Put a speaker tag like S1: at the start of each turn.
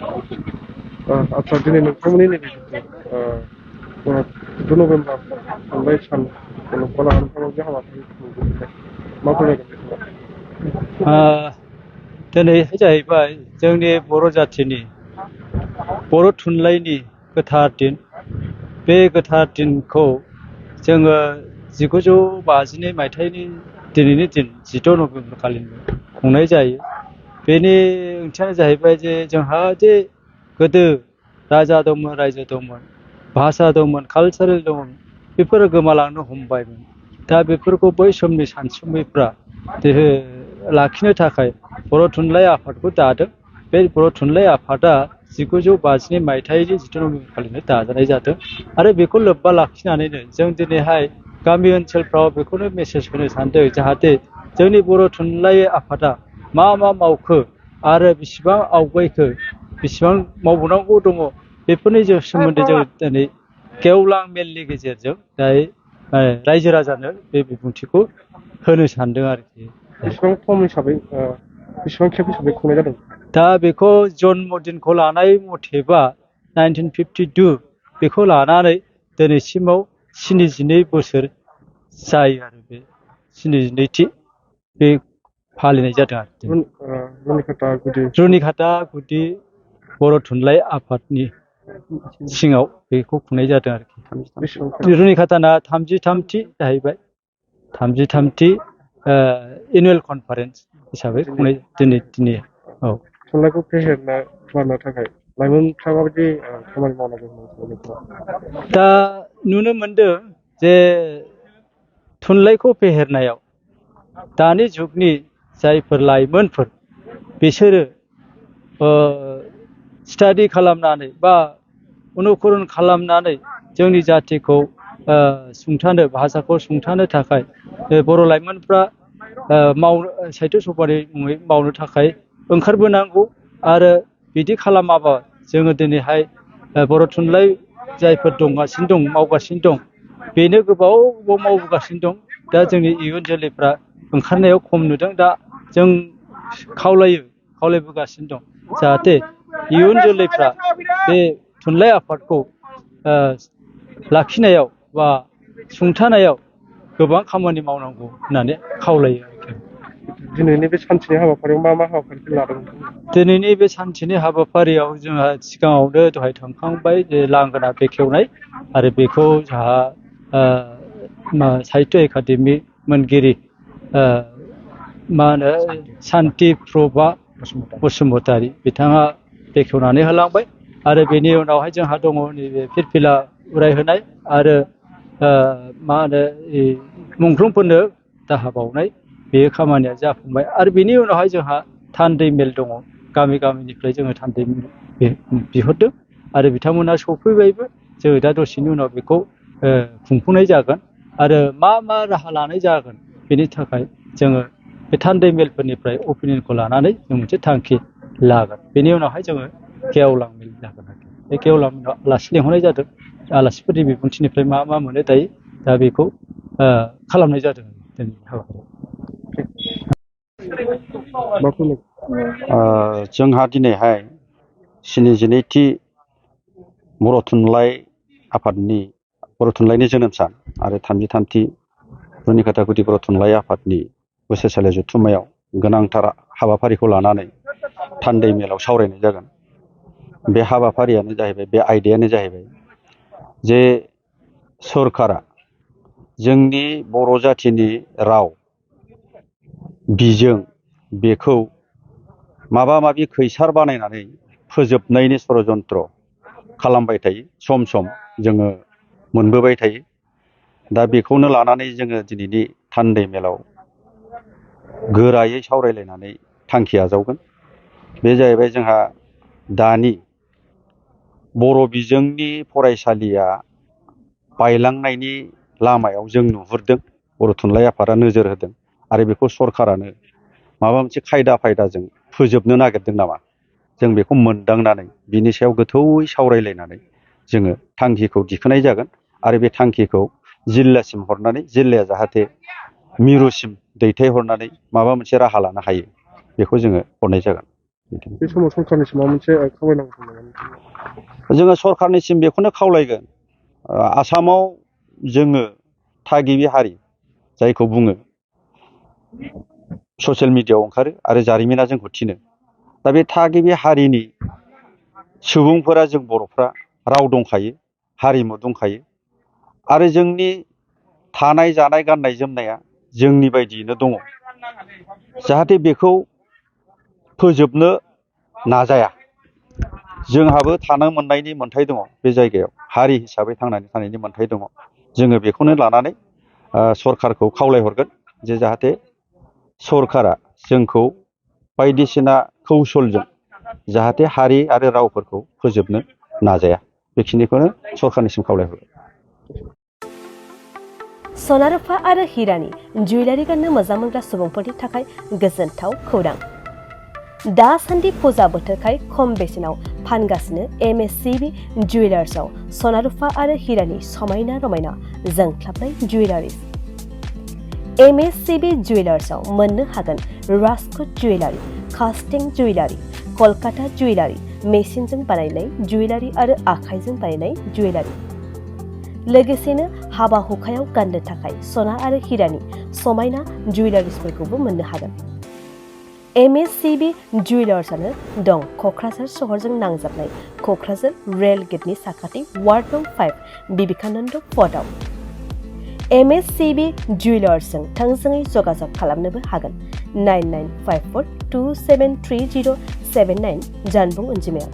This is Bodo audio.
S1: आदसा दिनै नोंथांमोननि नैबे नभेम्बर थुनलाइ सान मुलुगखौ लानानै माबायदि हाबाफारि खुंदों मा फोरमायगोन बेखौ?
S2: दिनैहाय जाहैबाय जोंनि बर' जाथिनि बर' थुनलाइनि गोथार दिन। बे गोथार दिनखौ जोङो 1952 मायथाइनि दिनैनि दिन 16 नभेम्बर खालिनो खुंनाय जायो। बेनि ओंथियानो जाहैबाय जे जोंहा जे गोदो राजा दंमोन, रायजो दंमोन, भाषा दंमोन, कालचारेल दंमोन, बेफोरो गोमालांनो हमबायमोन। दा बेफोरखौ बै समनि सानसुमैफ्रा लाखिनो थाखाय बर' थुनलाइ आफादखौ दादों। बे बर' थुनलाइ आफादा 1952 मायथाइनि 16 नभेम्बर खालिनो दाजानाय जादों आरो बेखौ लोब्बा लाखिनानैनो जों दिनैहाय गामि ओनसोलफ्राव बेखौनो मेसेज होनो सानदों जाहाथे जोंनि बर' थुनलाइ आफादा मा मावखो आरो बेसेबां आवगायखो, बेसेबां मावबावनांगौ दङ, बेफोरनि सोमोन्दै जों दिनै गेवलां मेलनि गेजेरजों रायजो राजानो बे बिबुंथिखौ होनो सानदों आरोखि।
S1: बेसेबां सम हिसाबै बेसेबां खेब हिसाबै खुंनाय जादों?
S2: दा बेखौ जन्मदिनखौ लानाय मथेबा 1952 बेखौ लानानै दिनैसिमाव 72 बोसोर जायो आरो बे 72थि बे फालिनाय जादों आरो। रुनिकाटा गुदि बर' थुनलाइ आफादनि सिङाव बेखौ खुंनाय जादों आरोखि। रुनिकाटाना 33थि जाहैबाय, 33थि एनुवेल कनफारेन्स हिसाबै खुंनाय दिनै औ।
S1: थुनलाइखौ फेहेरनो खालामनो थाखाय लाइमोनफ्रा माबायदि खामानि मावनांगौ?
S2: दा नुनो मोनदों जे थुनलाइखौ फेहेरनायाव दानि जुगनि जायफोर लाइमोनफोर बिसोरो स्टाडि खालामनानै बा अनुकरन खालामनानै जोंनि जाथिखौ सुंथानो, भाषाखौ सुंथानो थाखाय बर' लाइमोनफ्रा साहित्य सभानि मुङै मावनो थाखाय ओंखारबोनांगौ आरो बिदि खालामाबा जोङो दिनैहाय बर' थुनलाइ जायफोर दंगासिनो दं, मावगासिनो दं, बेनो गोबाव मावबोगासिनो दं। दा जोंनि इयुन जोलैफ्रा ओंखारनायाव खम नुदों। दा जों खावलायबोगासिनो दं जाहाथे इयुन जोलैफ्रा बे थुनलाइ आफादखौ लाखिनायाव बा सुंथानायाव गोबां खामानि मावनांगौ होननानै खावलायो आरोखि।
S1: दिनैनि बे सानसेनि हाबाफारियाव मा मा हाबाफारिफोर लादों?
S2: दिनैनि बे सानसेनि हाबाफारियाव जोंहा सिगाङावनो दहाय थांखांबाय जे लांगोना बेखेवनाय, आरो बेखौ जोंहा साहित्य एकाडेमि मोनगिरि सान्ति प्रभा बसुमतारी बिथाङा बेखेवनानै होलांबाय। आरो बेनि उनावहाय जोंहा दङ नैबे फिरफिला उरायहोनाय आरो मुंख्लंफोरनो दाहा बावनाय, बे खामानिया जाफुंबाय। आरो बेनि उनावहाय जोंहा थान्दै मेल दङ। गामि गामिनिफ्राय जोङो थान्दै मेल बिहरदों आरो बिथांमोना सफैबायबो। जोङो दा दसेनि उनाव बेखौ खुंफुंनाय जागोन आरो मा राहा लानाय जागोन बेनि थाखाय जोङो बे थान्दै मेलफोरनिफ्राय अपिनियनखौ लानानै जों मोनसे थांखि लागोन। बेनि उनावहाय जोङो गेवलां मेल जागोन आरोखि। बे गेवलां मेलाव आलासि लेंहरनाय जादों। आलासिफोरनि बिबुंथिनिफ्राय मा मोनो दायो, दा बेखौ खालामनाय जादों दिनै हाबाफारियाव।
S3: जोंहा दिनैहाय 72थि बर' थुनलाइ आफादनि बर' थुनलाइनि जोनोम सान आरो 33थि रुनिकाटा गुदि बर' थुनलाइ आफादनि बोसोरसालि जथुम्मायाव गोनांथार हाबाफारिखौ लानानै थान्दै मेलाव सावरायनाय जागोन। बे हाबाफारियानो जाहैबाय, बे आयदायानो जाहैबाय जे सरकारा जोंनि बर' जाथिनि राव बिजों बेखौ माबा माबि खैसार बानायनानै फोजोबनायनि षड़यन्त्र खालामबाय थायो। सम सम जोङो मोनबोबाय थायो। दा बेखौनो लानानै जोङो दिनैनि थान्दै मेलाव गोरायै सावरायलायनानै थांखि आजावगोन। बे जाहैबाय जोंहा दानि बर' बिजोंनि फरायसालिया बायलांनायनि लामायाव जों नुहुरदों। बर' थुनलाइ आफादा नोजोर होदों आरो बेखौ सरकारानो माबा मोनसे खायदाजों फोजोबनो नागिरदों नामा, जों बेखौ मोनदांनानै बिनि सायाव गोथौयै सावरायलायनानै जोङो थांखिखौ दिखोनाय जागोन आरो बे थांखिखौ जिल्लासिम हरनानै जिल्लाया जाहाथे मिरुसिम दैथायहरनानै माबा मोनसे राहा लानो हायो, बेखौ जोङो हरनाय जागोन।
S1: बे समाव सरकारनिसिम माबा मोनसे खावलायनांगौ दं नामा?
S3: जोङो सरकारनिसिम बेखौनो खावलायगोन, आसामाव जोङो थागिबि हारि जायखौ बुङो ससियेल मिडियायाव ओंखारो आरो जारिमिना जोंखौ थिनो। दा बे थागिबि हारिनि सुबुंफोरा जों बर'फ्रा राव दंखायो, हारिमु दंखायो आरो जोंनि थानाय जानाय गाननाय जोमनाया जोंनि बायदियैनो दङ। जाहाथे बेखौ फोजोबनो नाजाया। जोंहाबो थानो मोननायनि मोन्थाय दङ, बे जायगायाव हारि हिसाबै थांनानै थानायनि मोन्थाय दङ। जोङो बेखौनो लानानै सरकारखौ खावलायहरगोन जे जाहाथे सरकारा जोंखौ बायदिसिना कौशलजों जाहाथे हारि आरो रावफोरखौ फोजोबनो नाजाया। बेखिनिखौनो सरकारनिसिम खावलायहरगोन।
S4: सना रुफा आरो हिरानि जुवेलारि गाननो मोजां मोनग्रा सुबुंफोरनि थाखाय गोजोनथाव खौरां। दासान्दि फुजा बोथोरखाय खम बेसेनाव फानगासिनो MSCB जुवेलार्सआव सना रुफा आरो हिरानि समायना रमायना जोंख्लाबनाय जुवेलारिज। MSCB जुवेलार्सआव मोननो हागोन राजकोट जुवेलारि, कास्टिं जुवेलारि, कलकाता जुवेलारि, मेसिनजों बानायनाय जुवेलारि आरो आखाइजों बानायनाय जुवेलारि। लोगोसेनो हाबा हुखायाव गाननो थाखाय सना आरो हिरानि समायना जुवेलारिसफोरखौबो मोननो हागोन। MSCB जुवेलार्सआनो दं क'क्राझार सहरजों नांजाबनाय क'क्राझार रेल गेटनि साखाथि वार्ड नं 5 बिबेकानन्द पथआव। MSCB जुवेलार्सजों थोंजोङै जगाजग खालामनोबो हागोन 9954273079 जानबुं अनजिमायाव।